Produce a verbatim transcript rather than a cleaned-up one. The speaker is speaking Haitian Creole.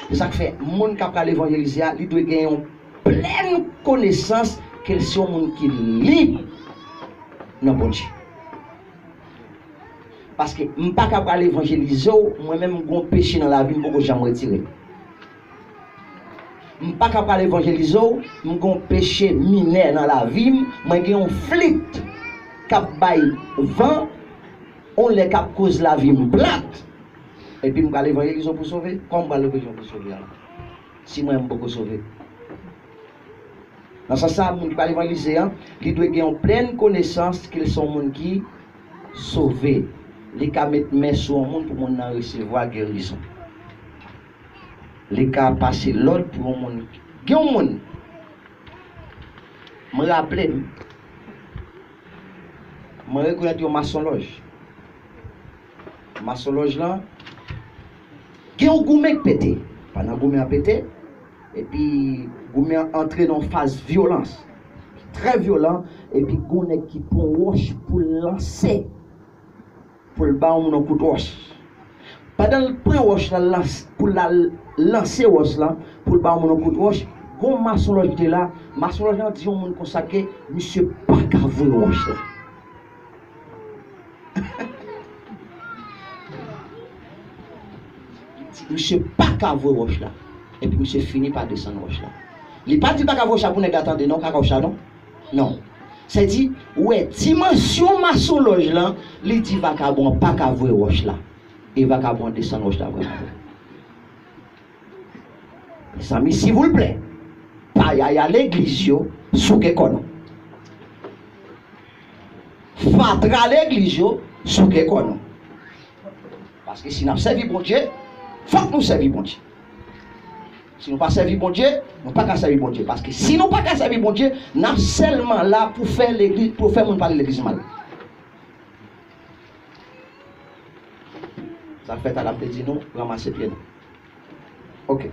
Se sa k fè moun k ap pral evanjelize a, li dwe gen yon plèn konesans ke l se yon moun ki lib nan Bondye. Paske m pa ka pral evanjelize w, mwen menm m gon peche nan lavi m poko janm retire. M pa ka pral evanjelize w, m gon peche minè nan lavi m, mwen gen yon flit k ap bay van, yon lè k ap koz lavi m plat, epi m pral evanjelize w pou sove? Kòman m pral evanjelize w pou sove a? Si mwen menm m poko sove. Nan sans sa, moun ki pral evanjelize a, li dwe gen yon plèn konesans ke l se yon moun ki sove. Li ka met men sou yon moun pou moun nan resevwa gerizon. Li ka pase lòd pou yon moun. Gen yon moun, mwen raple m, mwen rekonèt yon masonlòj. Masonlòj lan, gen yon goumen k pete. Pandan goumen an pete, epi goumen an antre nan yon faz vyolans, trè vyolan, epi gon nèg ki pran wòch pou l lanse, pou l ba yon moun yon kout wòch. Pandan l pran wòch la, l lans-, pou l al lanse wòch la, pou l ba yon moun yon kout wòch, gon masonlòj ki te la, masonlòj lan di yon moun konsa ke misye pa ka voye wòch la. Misye pa ka voye wòch la. Epi misye fini pa desann wòch la. Li pa di pa ka voye wòch la pou nèg la tande non, ka wòch la non. Non. Sèdi, ou wè dimansyon masonlòj lan, li di vakabon an pa ka voye wòch la. E vakabon an desann wòch la vrèman vre. Mezanmi, silvouplè, payaya legliz yo, souke kò nou. Fatra legliz yo, souke kò nou. Paske si n ap sèvi Bondye, fòk nou sèvi Bondye. Si nou pa sèvi Bondye, nou pa ka sèvi Bondye. Paske si nou pa ka sèvi Bondye, n ap sèlman la pou fè legliz, pou fè moun pale legliz mal. Sa k fè talè m te di nou, ranmase pye nou. Ok.